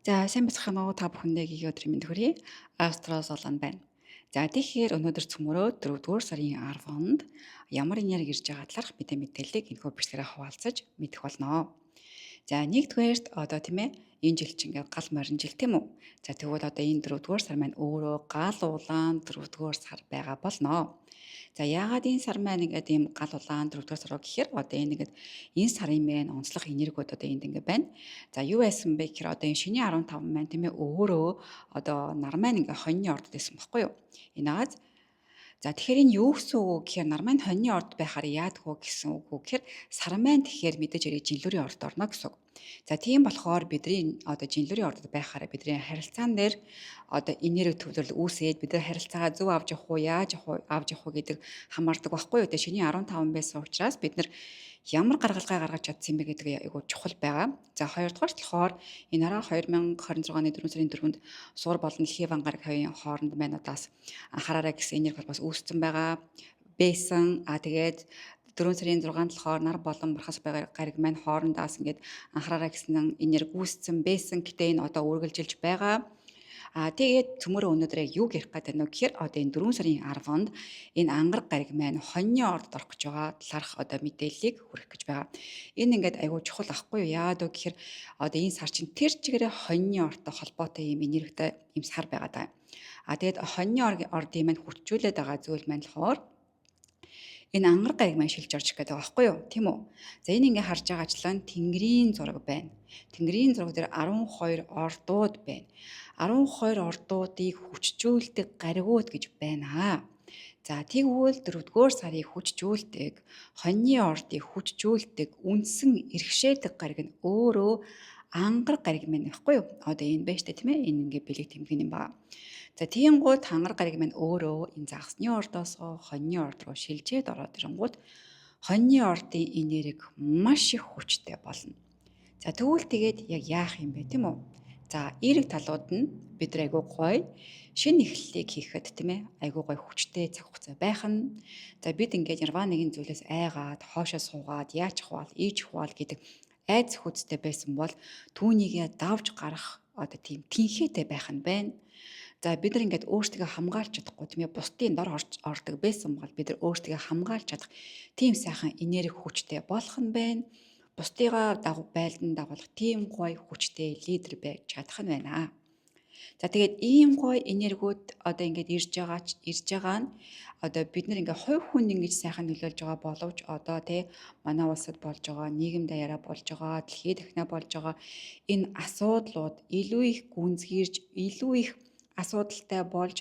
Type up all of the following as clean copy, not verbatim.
За, сайн байцгаана уу, та бүхэндээ гэх өдрийн мэнд хүргэе. Астро Золон байна. За, тэгэхээр өнөөдөр цөмөрөө 4-р сарын 10-нд ямар энерги ирж байгаа талаарх мэдээллийг энэхүү бичлэгээрээ хуваалцаж мэдэх болно. За, нэгдүгээрт одоо тийм ээ, энэ жил чинь ингээд гал морин жил, тийм үү? За, тэгвэл одоо энэ 4-р сар маань өөрөө гал улаан 4-р сар байгаа болно. За, яагаад энэ сар маань ингээд ийм гал улаан 4-р сар гэхээр одоо энэ ингээд энэ сарын маань онцлог энергиуд одоо энд ингээд байна. За, юу байсан бэ гэхээр одоо энэ шинийн 15 маань, тийм ээ, өөрөө одоо нар маань ингээд хоньны ордод байсан байхгүй юу? Энэ ааз. За, тэгэхээр энэ юу гэсэн үг вэ гэхээр нар маань хоньны орд байхаар яадаг вэ гэсэн үг вэ гэхээр сар маань тэгэхээр мэдээж хэрэг жинлүүрийн орд орно гэсэн үг. За, тийм болохоор бидний одоо жинлүүрийн ордод байхаараа бидний харилцаан дээр одоо энерги төвлөрөл үүсээд бид нар харилцаагаа зөв авч явах уу, яаж явах уу, авч явах уу гэдэг хамаардаг байхгүй юу. Тэгээ шинийн 15 байсан учраас бид нар ямар гаргалгаа гаргаж чадсан бэ гэдэг айгуу чухал байгаа. За, хоёрдугаар болохоор энэ араа 2026 оны 4 сарын 4-нд Сур болон Дэлхийн ван гараг хоёрын хооронд маань одоос анхаараарай гэсэн энерги бас үүссэн байгаа байсан. А тэгээд 4 сарын 6-нд болохоор нар болон Бурхас гариг маань хоорондоос ингээд анхаараарай гэсэн энерги үүссэн байсан. Гэтэ энэ одоо үргэлжилж байгаа. А тэгээд цөмөрөө өнөөдөр яг юу ярих гэдэг нь гэхээр одоо энэ 4 сарын 10-нд энэ ангараг гариг маань хоньны ордод орох гэж байгаа талаарх одоо мэдээллийг хүргэх гэж байгаа. Энэ ингээд айгүй чухал ахгүй юу? Яагаад вэ гэхээр одоо энэ сар чинь тэр чигээрээ хоньны ордтой холбоотой юм энергитэй юм сар байгаа даа. А тэгээд хоньны ордын маань хүчжүүлээд байгаа зүйл маань болохоор энэ ангараг гариг маань шилж орж ирэх гэдэг байгаа байхгүй юу? Тийм үү? За, энэ ингээ харж байгаачлан тэнгэрийн зураг байна. Тэнгэрийн зураг дээр 12 ордууд байна. 12 ордуудыг хүчжүүлдэг гаригууд гэж байна. За, тэгвэл 4-р сарыг хүчжүүлдэг, хоньны ордыг хүчжүүлдэг, үндсэн эрхшээдэг гариг нь өөрөө ангараг гариг маань байхгүй юу? Одоо энэ байж тээ, тийм ээ? Энэ ингээ бэлэг тэмдэг юм байна. За, тийм гууд хангар гариг маань өөрөө энэ загасны ордоосоо хоньны орд руу шилжээд ороод ирэнгүүт хоньны ордын энерги маш их хүчтэй болно. За, тэгвэл тэгээд яг яах юм бэ, тийм үү? За, эерэг талууд нь бид нар айгүй гоё шинэ эхлэлийг хийхэд, тийм ээ, айгүй гоё хүчтэй цаг хугацаа байх нь. За, бид ингээд ярваа нэгэн зүйлээс айгаад, хоошоо суугаад, яачих вэ, ийчих вэ гэдэг айц хүчтэй байсан бол түүнийгээ давж гарах одоо тийм тэнхээтэй байх нь байна. За, бид нар ингээд өөрсдөө хамгаалж чадахгүй, тийм ээ, бусдын дор орж ордог байсан бол бид нар өөрсдөө хамгаалж чадах тийм сайхан энерги хүчтэй болох нь байна. Бусдыгаа байлдан дагуулах тийм гоё хүчтэй лидер байж чадах нь байна. За, тэгээд ийм гоё энергиуд одоо ингээд ирж байгаа ирж байгаа нь одоо бид нар ингээд хувь хүн ингэж сайхан нөлөөлж байгаа боловч одоо тий манай улсад болж байгаа, нийгэм даяараа болж байгаа, дэлхийд дахина болж байгаа энэ асуудлууд илүү их гүнзгийрж, илүү их асуудалтай болж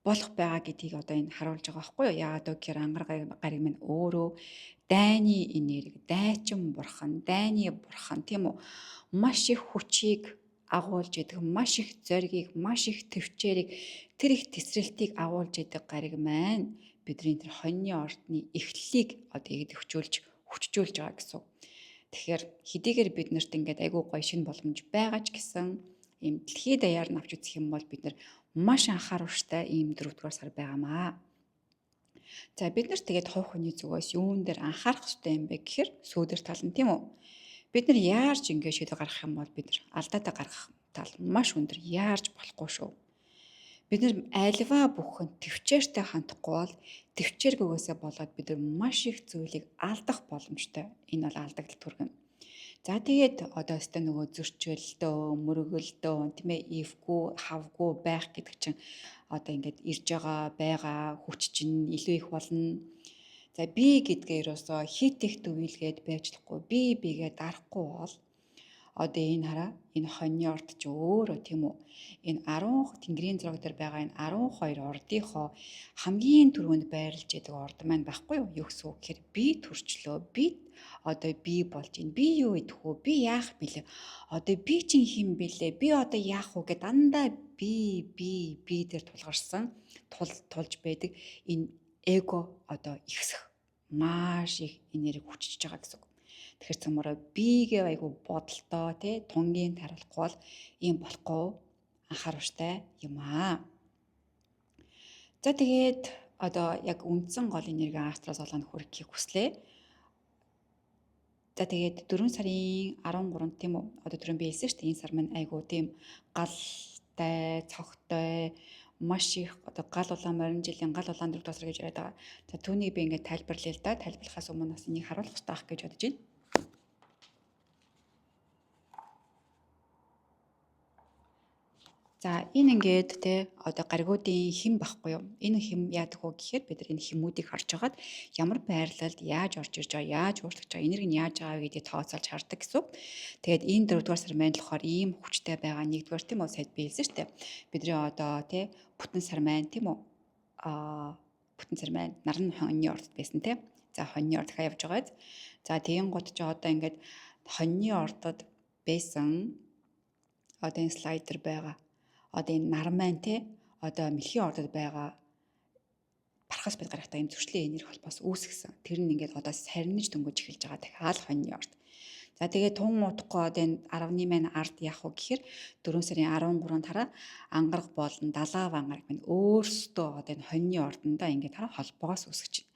болох байгаа гэдгийг одоо энэ харуулж байгаа байхгүй юу? Яагаад вэ гэхээр ангараг гариг минь өөрөө дайны энерги, дайчин бурхан, дайны бурхан, тийм үү? Маш их хүчийг агуулж идэг, маш их зоригийг, маш их төвчээрийг, тэр их тесрэлтийг агуулж идэг гариг маань бидний тэр хоньны ордны эхлэлийг одоо идэвхжүүлж, хүчжүүлж байгаа гэсэн. Тэгэхээр хэдийгээр бид нарт ингээд айгүй гоё шинэ боломж байгаа ч гэсэн ийм дэлхийд даяар нь авч үзэх юм бол бид нар маш анхааруулжтай ийм 4-р сар байгаамаа. За, бид нар тэгээд хувь хүний зүгээс юун дээр анхаарах хэрэгтэй юм бэ гэхээр сүүдэр тал нь, тийм үү? Бид нар яарч ингэ шийдвэр гаргах юм бол бид нар алдаатай гаргах тал маш өндөр, яарч болохгүй шүү. Бид нар альва бүхэн төвчээртэй хандахгүй бол төвчээргүйгээсээ болоод бид нар маш их зүйлийг алдах боломжтой. Энэ бол алдагдал түргэн. За, тэгээд одоо өстой нөгөө зөрчилдөө, мөргөлдөө, тийм ээ, ивгүй, хавгүй байх гэдэг чинь одоо ингээд ирж байгаа хүч чинь илүү их болно. За, би гэдгээ ерөөсөө хит их төвилгээд байж болохгүй. Би бигээ дарахгүй бол одоо энэ хараа, энэ хоньны орд ч өөрөө, тийм үү, энэ 10 тэнгэрийн зураг дээр байгаа энэ 12 ордынхоо хамгийн түрүүнд байрлаж идэг орд маань байхгүй юу? Юу гэсэн үг гэхээр би төрчлөө, би одоо би болж байна. Би юу идэх үү? Би яах бэлээ? Одоо би чинь хэн бэлээ? Би одоо яах вэ гэд дандаа би би би дээр тулгарсан, тул тулж байдаг энэ эго одоо ихсэх маш их энерги хүчиж байгаа гэсэн үг. Тэгэхээр цөмөрөө бигээ айгу бодолтой тий тунгийн таруулахгүй бол ийм болохгүй, анхааруулжтай юм аа. За, тэгээд одоо яг үндсэн гол энерги астро золоонд хүргэхийг хүслээ. За тэгээд 4 сарын 13-нд тийм үү? Одоо түрүүн би хэлсэн шүү дээ. Энэ сар маань айгуу тийм галтай, цогтой, маш их одоо гал улаан морин жилийн гал улаан 4 дугаар сар гэж яриад байгаа. За түүнийг би ингээд тайлбарлая л да. Тайлбарлахаас өмнө бас энийг харуулах хэрэгтэй байх гэж бодож байна. За энэ ингээд те одоо гаригуудын хэм баггүй юу? Энэ хэм яадаг вэ гэхээр бид нар энэ хэмүүдийг харж хагаад ямар байрлалд яаж орж ирж байгаа, яаж өөрчлөгдөж байгаа, энерги нь яаж байгаа гэдгийг тооцоолж хардаг гэсэн үг. Тэгээд энэ дөрөвдүгээр сар маань болохоор ийм хүчтэй байгаа нэгдүгээр тийм үү сая би хэлсэн шүү дээ. Бидний одоо те бүтэн сар маань тийм үү? Бүтэн сар маань наран хоньны ордод байсан те. За хоньны орд дахиад явж байгаа. За тэгин гот ч одоо ингээд хоньны ордод байсан одоо энэ слайдер байгаа. Одоо энэ нар маань те одоо мэлхийн ордод байгаа пархас бод гарагтай юм зөрчлийн энерги холбоос үүсгэсэн. Тэр нь ингээд одоо сарниж дөнгөж эхэлж байгаа дахиад хоньны орд. За тэгээд тун удахгүй одоо энэ 10-ны маань ард яах вэ гэхээр 4 сарын 13-нд хараа ангараг болон далаа ангараг маань өөрсдөө одоо энэ хоньны ордондоо ингээд хараа холбоос үүсгэж байна.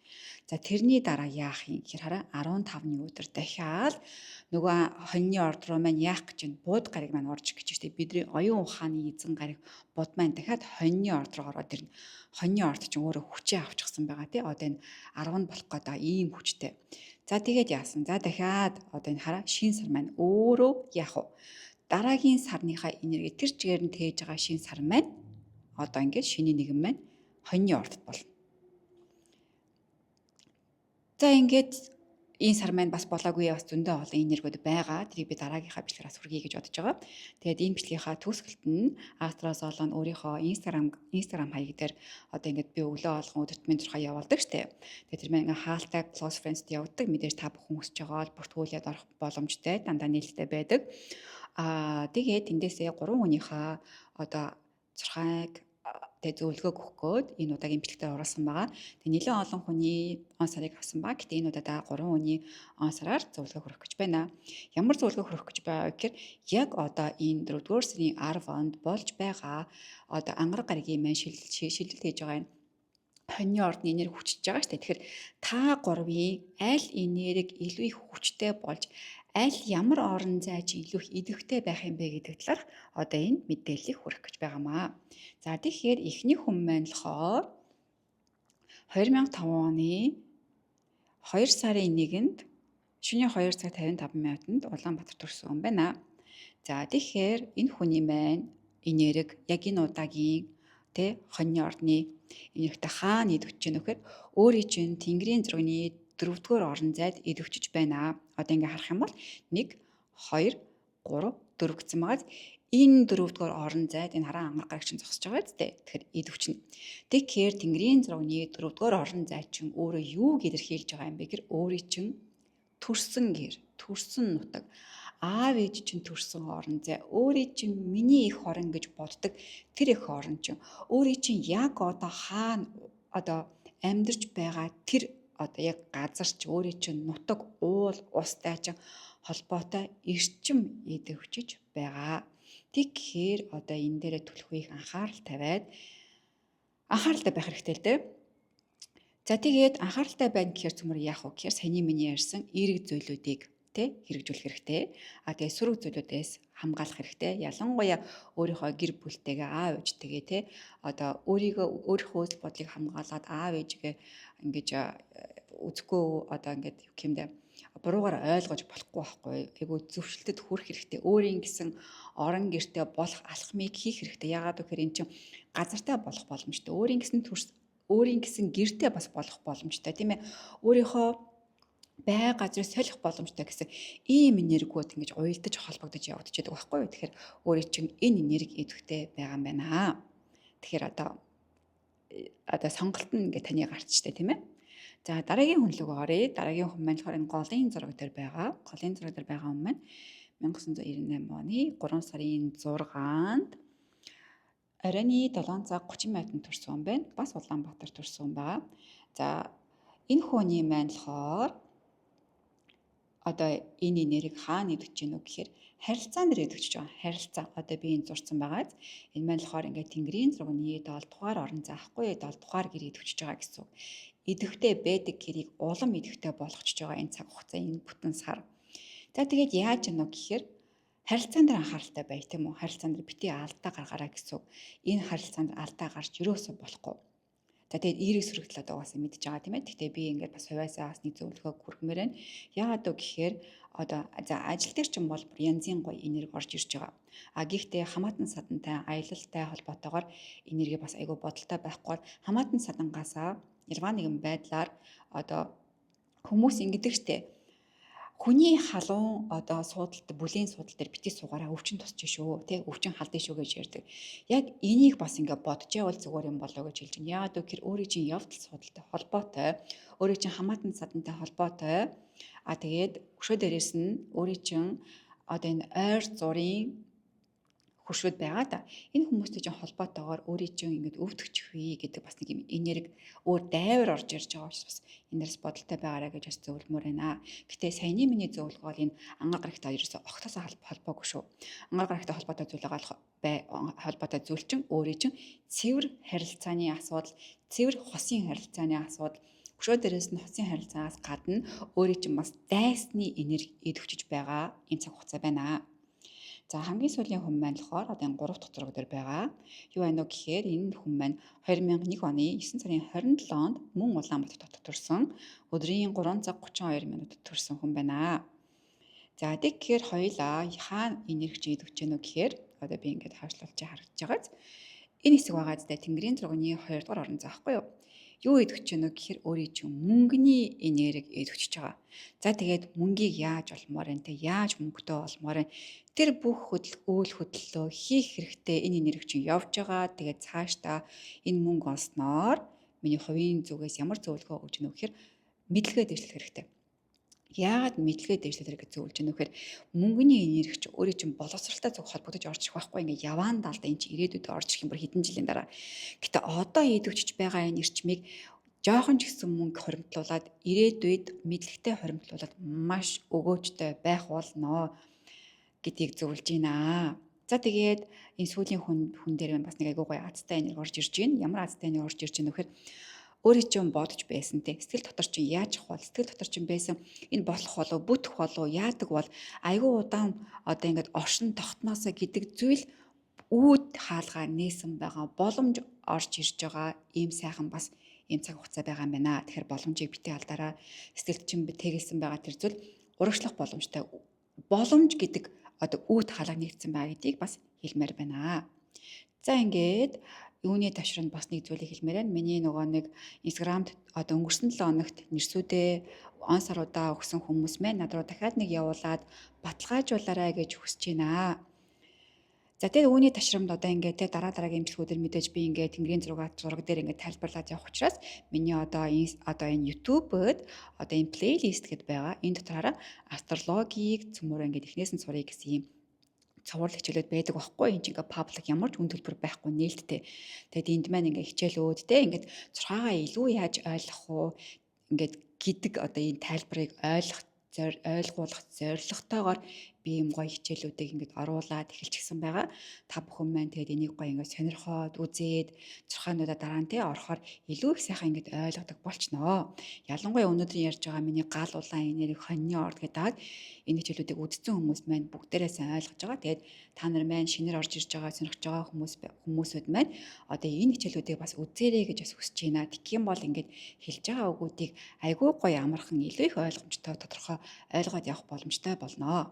За тэрний дараа яах юм гэхээр хараа 15-ны өдөр дахиад нөгөө хоньны орд руу маань яах гэж байна? Бууд гариг маань орж гэж байна. Бидний оюун ухааны эзэн гариг бод маань дахиад хоньны орд руу ороод ирнэ. Хоньны орд чинь өөрөө хүчээ авчихсан байгаа тий. Одоо энэ 10-нд болох гэдэг ийм хүчтэй. За тэгээд яасан? За дахиад одоо энэ хараа шин сар маань өөрөө яах вэ? Дараагийн сарныхаа энерги тэр чигээр нь тээж байгаа шин сар маань одоо ингээд шиний нэгэн маань хоньны ордод болно. За ингээд энэ сар маань бас болоогүй бас зөндөө олон энергиуд байгаа. Тэрийг би дараагийнхаа бичлэгээс хүргэе гэж бодож байгаа. Тэгээд энэ бичлэгийнхаа төгсгөлт нь Астрозолон өөрийнхөө Instagram хаяг дээр одоо ингээд би өглөө болгон өдөртмийн зурхаа явуулдаг штэ. Тэгээд тэр маань ингээд хаалттай close friends-д явуулдаг. Мэдээж та бүхэн хүсэж байгаа бол бүртгүүлээд орох боломжтой, дандаа нээлттэй байдаг. Тэгээд тэндээсээ 3 хүнийхээ одоо зурхайг тэгээ зөвлөгөөг өгөх гээд энэ удаагийн бичлэгтээ оруулсан байгаа. Тэгээ нэлээд олон хүний он сарыг авсан ба. Гэтэ энэ удаадаа 3 хүний он сараар зөвлөгөө хүргэх гэж байна. Ямар зөвлөгөө хүргэх гэж байгаа гэхээр яг одоо энэ 4-р сарын 10 онд болж байгаа одоо ангараг гаригийн маань шилжилт хийж байгаа энэ хоньны ордны энерги хүчиж байгаа шүү дээ. Тэгэхээр та гурвын аль энерги илүү их хүчтэй болж аль ямар орон зай чи илүү их идэвхтэй байх юм бэ гэдэг талаарх одоо энэ мэдээллийг хүргэх гэж байгаамаа. За тэгэхээр эхний хүн маань болохоор 2005 оны 2 сарын 1-нд шөнийн 2 цаг 55 минутанд Улаанбаатар төрсөн юм байна. За тэгэхээр энэ хүний маань энерги яг энэ удаагийн тэ хоньны ордны энергитэй хаана идэвхэж гэнэ вэхээр өөрийн чинь Тэнгэрийн зургийн 4-р орон зайд идэвхжиж байна. Одоо ингээ харах юм бол 1 2 3 4 гэсэн байгаа. Энэ 4-р орон зайд энэ хараа ангараг гараг чинь зогсож байгаа зү. Тэгэхээр идэвхжинэ. Тэгэхээр Тэнгэрийн зургийн 4-р орон зай чинь өөрөө юуг илэрхийлж байгаа юм бэ гэхээр өөрийн чинь төрсөн гэр, төрсөн нутаг, аав ээж чинь төрсөн орон зай, өөрийн чинь миний эх орон гэж боддог тэр эх орон чинь өөрийн чинь яг одоо хаана одоо амьдарч байгаа тэр одоо яг газар чи өөрийн чинь нутаг, уул, устай чинь холбоотой эрчим идэвхжиж байгаа. Тэгэхээр одоо энэ дээрээ түлхүү их анхаарал тавиад анхааралтай байх хэрэгтэй л дээ. За тэгээд анхааралтай байна гэхээр цөмөр яах вэ гэхээр саяны миний ярьсан эерэг зүйлүүдийг тэ хэрэгжүүлэх хэрэгтэй. А тэгээд сөрөг зүйлүүдээс хамгаалах хэрэгтэй. Ялангуяа өөрийнхөө гэр бүлтэйгээ, аав ээжтэйгээ тэ одоо өөрийгөө өөрийнхөө үзэл бодлыг хамгаалаад аав ээжигээ ингэж үзэхгүй одоо ингээд юу гэмдэ буруугаар ойлгож болохгүй байхгүй. Айгуу зөвшөлтөд хүрэх хэрэгтэй. Өөрийн гэсэн орон гэртээ болох алхмыг хийх хэрэгтэй. Яагаад гэхээр эн чинь газартай болох боломжтой. Өөрийн гэсэн төрс өөрийн гэсэн гэртээ бас болох боломжтой, тийм ээ. Өөрийнхөө бай газрыг солих боломжтой гэсэн ийм энергиуд ингэж уялдаж холбогдож явагдчихэдэг байхгүй юу. Тэгэхээр өөрийн чинь энэ энерги идэвхтэй байгаа юм байна. Тэгэхээр одоо сонголт нь ингээ таны гарчтай, тийм ээ. За дараагийн хүн лүү оръё. Дараагийн хүн маань болохоор энэ голын зураг дээр байгаа. Голын зураг дээр байгаа хүн маань 1998 оны 3 сарын 6-нд оройн 7 цаг 30 минутанд төрсөн хүн байна. Бас Улаанбаатар төрсөн хүн байгаа. За энэ хүний маань болохоор одоо энэ энерги хаана идэвхэж гэнэ үү гэхээр харилцаан дээр идэвхжиж байгаа. Харилцаа. Одоо би энэ зурцсан байгааз. Энэ маань болохоор ингээд Тэнгэрийн зургийн 7 дугаар орон зай ахгүй 7 дугаар гэр идэвхжиж байгаа гэсэн үг. Идэвхтэй байдаг гэрийг улам идэвхтэй болгочихж байгаа энэ цаг хугацаа, энэ бүтэн сар. За, тэгээд яаж яана гэхээр харилцаан дээр анхааралтай бай, тийм үү? Харилцаан дээр битгий алдаа гаргаарай гэсэн үг. Энэ харилцаанд алдаа гарч ерөөсөө болохгүй. За, тэгээд эерэг сөрөг талаад угаасаа мэдж байгаа, тийм ээ. Гэхдээ би ингээд бас хувиасаа бас нэг зөвлөгөө хүргэмээр байна. Яагаад вэ гэхээр одоо за ажил дээр ч юм бол бүр янзын гоё энерги орж ирж байгаа. А гэхдээ хамаатан садантай, аялалтай холбоотойгоор энерги бас айгүй бодолтой байхгүй бол хамаатан садангаасаа ялваа нэгэн байдлаар одоо хүмүүс ингэдэг штэ. Хүний халуун одоо суудалд, бүлийн суудал дээр битгий суугаараа, өвчин тусч шүү, тий, өвчин халдсан шүү гэж ярьдаг. Яг энийг бас ингээ бодож байвал зүгээр юм болоо гэж хэлж байна. Яагаад вэ гэхээр өөрийн чинь явдал судалтай холбоотой, өөрийн чинь хамаатан садантай холбоотой. А тэгээд өшөө дээрээс нь өөрийн чинь одоо энэ ойр зургийн хөршүүд байгаа да. Энэ хүмүүстэй чинь холбоотойгоор өөрийн чинь ингээд өвдөгч хүй гэдэг бас нэг юм энерги өөр дайвар орж ирж байгаа учраас бас энэ дээрс бодолтой байгаарай гэж бас зөвлөмөр байна. Гэтэ саяны миний зөвлөгөө бол энэ ангаар гарагтай ерөөсө огтосоо холбоогүй шүү. Ангаар гарагтай холбоотой зүйл байгаа бай, холбоотой зүйл чинь өөрийн чинь цэвэр харилцааны асуудал, цэвэр хосын харилцааны асуудал. Өшөө дээрээс нь хосын харилцаагаас гадна өөрийн чинь бас дайсны энерги идэвхжиж байгаа ийм цаг хугацаа байна. За, хамгийн сүүлийн хүн маань болохоор одоо энэ 3 дахь зураг дээр байгаа. Юу байна вэ гэхээр энэ хүн маань 2001 оны 9 сарын 27-нд мөн Улаанбаатар хотод төрсөн. Өдрийн 3 цаг 32 минутад төрсөн хүн байна. За, тэгэхээр хоёулаа хаана энерги идэвхэж гэнэ гэхээр одоо би ингээд хаашлуулж харагдаж байгааз энэ хэсэг байгаа зү, Тэнгэрийн зургийн 2 дугаар орон зай аахгүй юу? Юу идэвхэж гэнэ гэхээр өөрийн чинь мөнгөний энерги идэвхжиж байгаа. За, тэгээд мөнгийг яаж олмоор байна те, яаж мөнгөтэй олмоор байна, тэр бүх хөдөл үйл хөдлөлөө хийх хэрэгтэй энэ энерги чинь явж байгаа. Тэгээд цаашдаа энэ мөнгө олсноор миний хувийн зүгээс ямар зөвлөгөө өгч гэнэ гэхээр мэдлэгээ дэвшлэх хэрэгтэй. Яагаад мэдлэгээ дэвшлэх хэрэгтэй зөвлөж гэнэ гэхээр мөнгөний энерги чи өөрийн чинь боловсралтай зүг холбогдож орж ирэх байхгүй, ингээ яваан далда энэ чи ирээдүйд орж ирэх юм бүр хэдэн жилийн дараа. Гэтэ одоо идэвхжиж байгаа энэ эрчмийг жоохон ч гэсэн мөнгө хоримтлуулад, ирээдүйд мэдлэгтэй хоримтлуулад маш өгөөжтэй байх болно гэдгийг зөвлөж байна. За, тэгээд энэ сүүлийн хүн дээр бас нэг айгуу гоё азтай энерги орж ирж байна. Ямар азтай энерги орж ирж байна вэ гэхээр өөрийн чинь бодож байсан те, сэтгэл дотор чинь яаж ах бол, сэтгэл дотор чинь байсан энэ болох болов, бүтэх болов, яадаг бол айгүй удаан одоо ингээд оршин тогтноосоо гэдэг зүйл үүд хаалгаа нээсэн байгаа, боломж орж ирж байгаа ийм сайхан бас ийм цаг хугацаа байгаа юм байна. Тэгэхээр боломжийг битгий алдаараа. Сэтгэлд чинь тэгэлсэн байгаа тэр зүйл урагшлах боломжтой. Боломж гэдэг одоо үүд хаалга нэгдсэн байгаа гэдгийг бас хэлмээр байна. За, ингээд юуны ташранд бас нэг зүйлийг хэлмээр байна. Миний нөгөө нэг Instagram-д одоо өнгөрсөн 7 хоногт нэрсүүдээ он саруудаа өгсөн хүмүүс мэн над руу дахиад нэг явуулаад баталгаажуулаарай гэж хүсэж байна. За, тэгээд үүний ташрамд одоо ингээд те дараа дараагийн имчилгүүдээр мэдээж би ингээд Тэнгэрийн зураг дээр ингээд тайлбарлаад явах учраас миний одоо энэ YouTube-д одоо энэ playlist гэд байгаа. Энэ дотороо астрологийг цөмөр ингээд эхнээс нь сурыг гэсэн юм цовруул хичээлүүд байдаг байхгүй. Энэ чинь ингээ public, ямар ч үн төлбөр байхгүй, нээлттэй. Тэгээд энд маань ингээ хичээлүүд те ингээд зургаагаа илүү яаж ойлгох уу ингээд гэдэг одоо энэ тайлбарыг ойлгуулах зорилготойгоор би юм гоё хичээлүүдийг ингээд оруулаад эхэлчихсэн байгаа. Та бүхэн маань тэгээд энийг гоё ингээд сонирхоод үзээд зурхаануудаа дараа нь те орохоор илүү их сайхан ингээд ойлгодог болчихноо. Ялангуяа өнөөдрийн ярьж байгаа миний гал улаан энерги, хоньны орд гэдэг энэ хичээлүүдийг үзсэн хүмүүс маань бүгдээрээ сайн ойлгож байгаа. Тэгээд та нар маань шинээр орж ирж байгаа, сонирхож байгаа хүмүүсүүд маань одоо энэ хичээлүүдийг бас үзээрэй гэж бас хүсэж байна. Тэгэх юм бол ингээд хэлж байгаа үгүүдийг айгүй гоё амархан, илүү их ойлгомжтой, тодорхой ойлгоод явах боломжтой болно.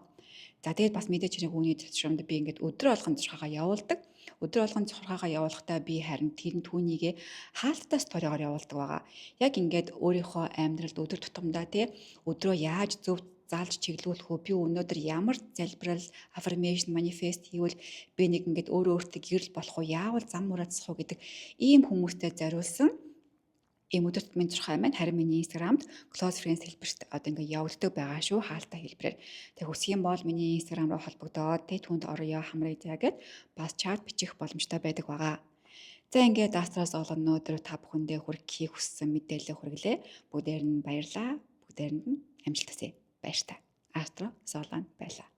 За, тэгээд бас мэдээж хэрэг үүний тушрамд би ингээд өдөр болгон зурхаагаа явуулдаг. Өдөр болгон зурхаагаа явуулахдаа би харин тэр түүнийгээ хаалттай story гоор явуулдаг байгаа. Яг ингээд өөрийнхөө амьдралд өдөр тутамдаа тий өдрөө яаж зөв заалж чиглүүлэх үү? Би өнөөдөр ямар залбирал, affirmation, manifest хийвэл би нэг ингээд өөрөө өөртөө гэрэл болох уу? Яавал зам мураацсах уу гэдэг ийм хүмүүстэй зориулсан ийм өдөр тутмын зурхай маань харин миний Instagram-д close friends хэлбэрт одоо ингээ явагддаг байгаа шүү, хаалттай хэлбэрээр. Тэг хүсэх юм бол миний Instagram руу холбогдоод тэг түнд орё, хамрыг заа гэд бас чат бичих боломжтой байдаг байгаа. За, ингээд Астраас олон өнөөдөр та бүхэндээ хүргэхийг хүссэн мэдээлэл хүргэлээ. Бүгдээр нь баярлаа. Бүгдээрэнд нь амжилт хүсье. Баяртай. Астро Солон байлаа.